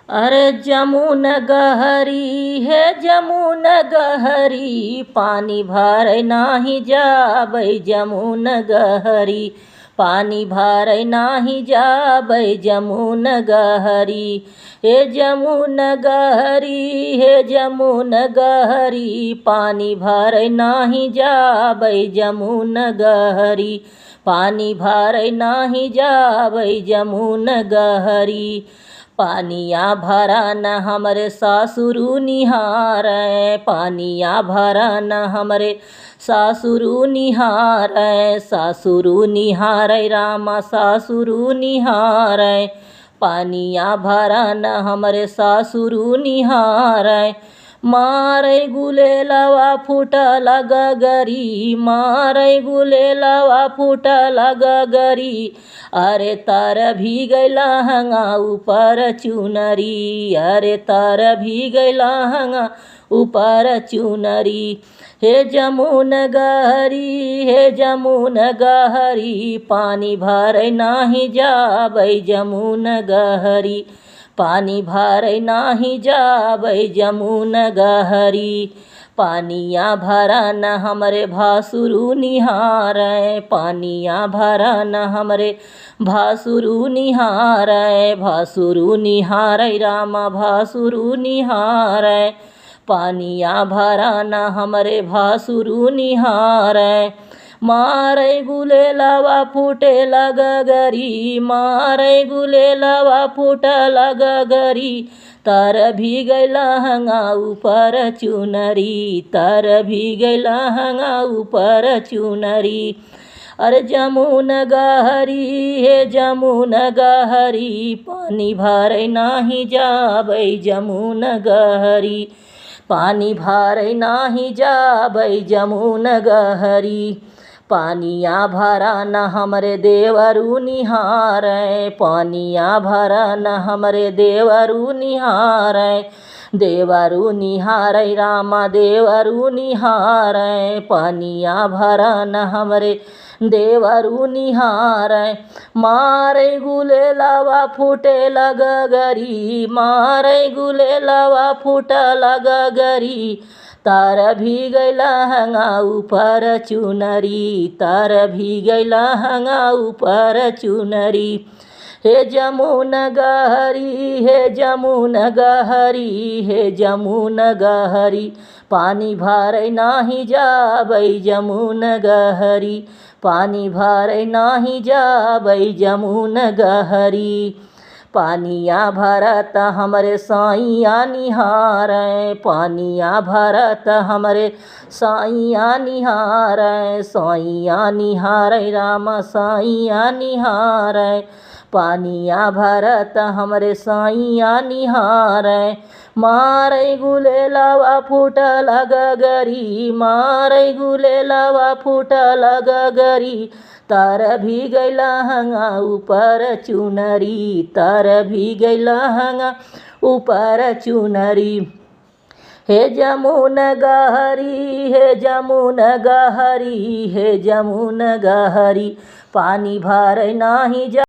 अरे जमुन गहरी हे जमुन गहरी, पानी भरै नाही जाबै जमुन गहरी, पानी भरै नाही जाबै जमुन गहरी। हे जमुन गहरी हे जमुन गहरी, पानी भरै नाही जाबै जमुन गहरी, पानी भरै नाही जाबै जमुन गहरी। पानिया भरा न हमरे सासुरु निहारै, पानिया भरा न हमरे सासुरु निहारै, सासुरु निहारै रामा सासुरु निहारै, पानिया भरा न हमरे सासुरु निहारै। मारै गुलेलवा फूटल गगरी, मारै गुलेलवा फूटल गगरी, अरे तर भीगैला हंगा ऊपर चुनरी, अरे तर भीगैला हंगा ऊपर चुनरी। हे जमुन गहरी हे जमुन गहरी, पानी भरै नाही जाबै जमुन गहरी, पानी भरै नाही जाबै जमुन गहरी। पानिया भरा न हमरे भासुरु निहारै, पानिया भरा न हमरे भासुरु निहारै, भासुरु निहारै रामा भासुरु निहारै, पानिया भरा न हमरे भासुरु निहारै। मारै गुलेलवा फूटेल गगरी, मारै गुलेलवा फूटल गगरी, तर भीगैला हंगा ऊपर चुनरी, तर भीगैला हंगा ऊपर चुनरी। अरे जमुन गहरी हे जमुन गहरी, पानी भरै नाही जाबै जमुन गहरी, पानी भरै नाही जाबै जमुन गहरी। पानिया भरा न हमरे देवरु निहारै, पानिया भरा न हमरे देवरु निहारै, देवरु निहारै रामा देवरु निहारै, पानिया भरा न हमरे देवरु निहारै। मारै गुलेलवा फूटेल गगरी, मारै गुलेलवा फूटल गगरी, तर भीगैला हंगा ऊपर चुनरी, तर भीगैला हंगा ऊपर चुनरी। हे जमुन गहरी हे जमुन गहरी, हे जमुन गहरी, पानी भरै नाही जाबै जमुन गहरी, पानी भरै नाही जाबै जमुन गहरी। पानिया भरत हमरे साइया निहारै, पानिया भरत हमरे साइया निहारै, साइया निहारै रामा साइया निहारै, पानिया भरत हमरे साइया निहारै। मारै गुलेलवा फूटल गगरी, मारै गुलेलवा फूटल गगरी, तर भीगैला हंगा ऊपर चुनरी, तर भीगैला हंगा ऊपर चुनरी। हे जमुन गहरी हे जमुन गहरी, हे जमुन गहरी, पानी भरै नाही जा